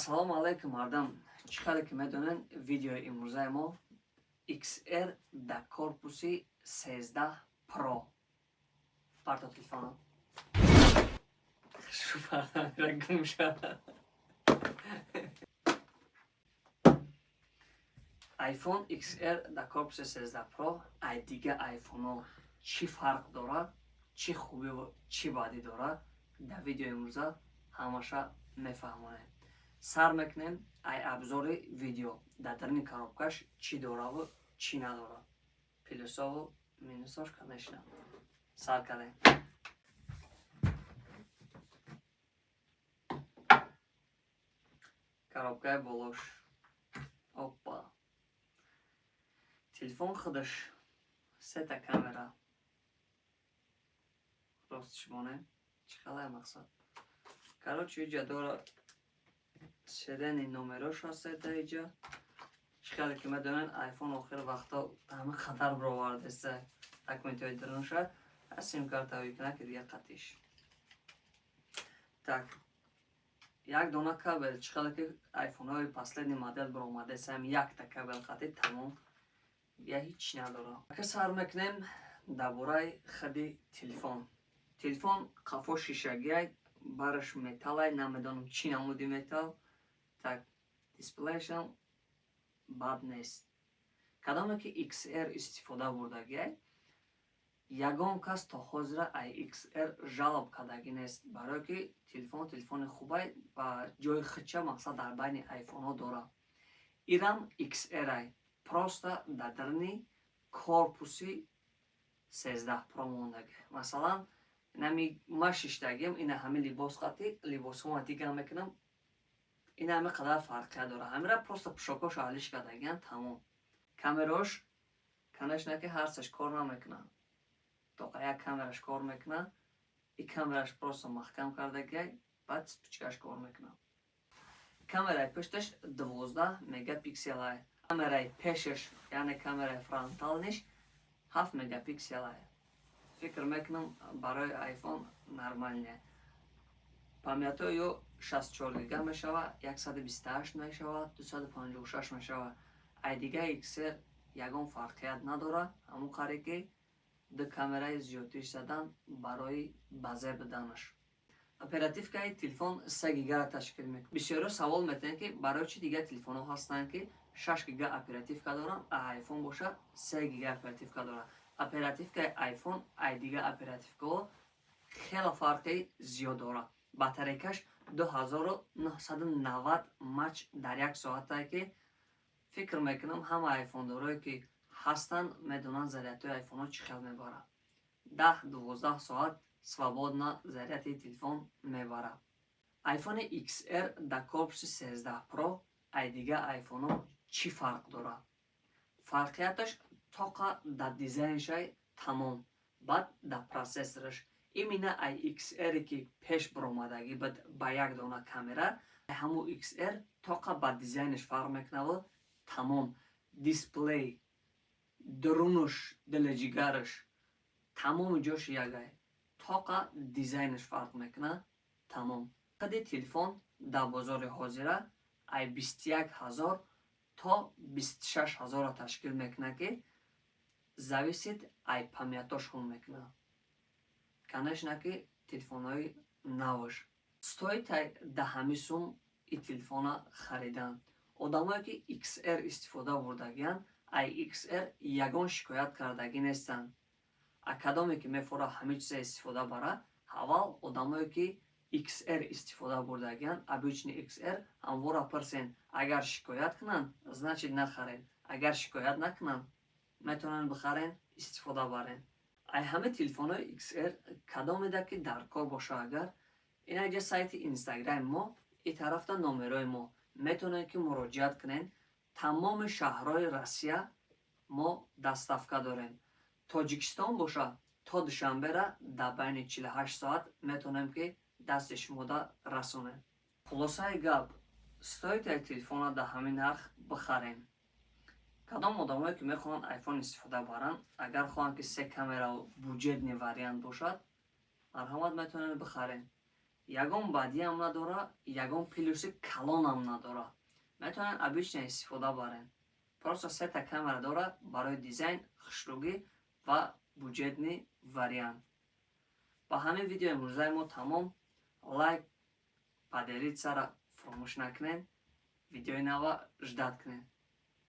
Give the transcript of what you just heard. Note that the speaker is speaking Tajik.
Ассалому алайкум, мардам. Чӣ хеле ки медонен, видеои имрӯзаи мо XR дар корпуси 13 Pro. Парто телефона. Шупардамира гум шад. iPhone XR дар корпуси 13 Pro ай дига iPhone-ҳо чӣ фарқ дорад, чӣ хубиву чӣ бадӣ дорад, дар видеои имрӯза ҳамаша мефаҳмонем. Сар мекунем ай абзори видео. Дар даруни коробкаш чӣ дораву чӣ надорад. Плюсову минусош, конечно. Сар кардем. Коробкаи болош. Опа. Телефон худаш сета камера. Рост шумоне. Чӣ қалай мақсад? Короче, иҷа дора серияни номерош ҳаст дар иҷа. Чӣ хеле ки медонен, iPhone охири вақто ҳама хатар бировардеса документҳои дарунша, сим-карта викна ки дига қатиш. Так, як дона кабел, чӣ хеле ки iPhone-ҳои последний модель биромадесам, якта кабел қатӣ тамом. Я ҳеч надора. Ака, сар мекунем дар бораи худи телефон. Телефон қафо шишагиай, бараш металлай, намедонам чӣ намуди металл. Так, дисплейшам бад нест. Кадоме ки XR истифода бурдагиай, ягон кас то ҳозира ай XR жалоб кардагӣ нест, барое ки телефон телефони хубай ва ҷои худша мақсад дар байни айфонҳо дорад. Ирам XR-ай, просто дар даруни корпуси 13 Pro мондагӣ. Масалан, инами ма шиштагиам, ина ҳами либос қатӣ либосҳома дигар мекунам, ина ҳами қадар фарқият дорад. Ҳамира просто пӯшокҳошо алиш кардагиан, тамом. Камераош, конечно, ки ҳар сеш кор намекунад. Тоқа як камераш кор мекунад, и камераш просто маҳкам кардагиай, баъд вспышкаш кор мекунад. Камераи пушташ 12 мегапикселай. Камераи пешаш, яъне камераи фронталниш, 7 мегапикселай. Фикр мекунам, барои iPhone нормальне. Памятҳои ё 64 гига мешава, 128 мешава, 256 мешава. Ай дига XR ягон фарқият надорад, ҳамон қаре ки ду камераи зиёдтиш задан барои базе буданаш. Оперативкаи телефон 3 гигара ташкил мекунад. Бисёриҳо савол метиҳанд, ки барои чӣ дигар телефонҳо ҳастанд, ки 6 гига оперативка доранд, а iPhone боша 3 гига оперативка дорад. Оперативкаи iPhone ай дигар оперативкаҳо хеле фарқи зиёд дорад. Батарейкаш 2990 мач дар як соатае, ки фикр мекунам, ҳама айфондорое ки ҳастанд, медонанд, зарядҳои айфонҳо чӣ хел мебарад. 10-12 соат свободно заряди телефон мебарад. iPhone XR дар корпуси 13 Pro ай дигар айфонҳо чӣ фарқ дорад? Фарқияташ тоқа дар дизайншай, тамом, баъд дар процессораш. Именно ай XR ки пеш баромадагӣ буд ба як дона камера, ҳамун XR тоқа ба дизайнаш фарқ мекунаву тамом. Дисплей, дарунаш, дили ҷигараш, тамоми ҷош ягай, тоқа дизайнаш фарқ мекунад, тамом. Худи телефон дар бозори ҳозира ай 21 000 то 26 000-ро ташкил мекунад, ки зависит ай памятошон мекунад. Конечно, ки телефонҳои навш стоит ай даҳами сум и телефона харидан. Одамое ки XR истифода бурдагиянд, ай XR ягон шикоят кардагӣ нестанд. А кадоме ки мефора ҳамин чиза истифода бара, аввал одамое ки XR истифода бурдагиянд, обычный XR, ҳамвора пурсен. Агар шикоят кунанд, значит, нахаред. Агар шикоят накунанд, метавонанд бихарен, истифода барен. Ай ҳама телефонҳои XR кадомеда ки дар кор боша, агар инаҷа сайти инстаграми мо, и тарафта номерои мо, метавонед ки муроҷиат кунед. Тамоми шаҳрҳои Россия мо доставка дорем. Тоҷикистон боша, то Душанбера дар байни 48 соат метавонем ки дасти шумода расонем. Хулосаи гап, стоит як телефона дар ҳамин нарх бихарем. Кадом одамое ки мехоҳанд айфон истифода баранд, агар хоҳанд ки се камера бюджетный вариант бошад, марҳамат, метавонед бихарем. Ягон бадиам надора, ягон плюси калонам надора. Метавонед обычно истифода барен. Просто сета камера дора, барои дизайн, хушрӯгӣ ва бюджетный вариант. Ба ҳамин видеои имрӯзаи мо тамом. Лайк, поделиться ра фуромӯш накунед. Видеои нава ждать кунед.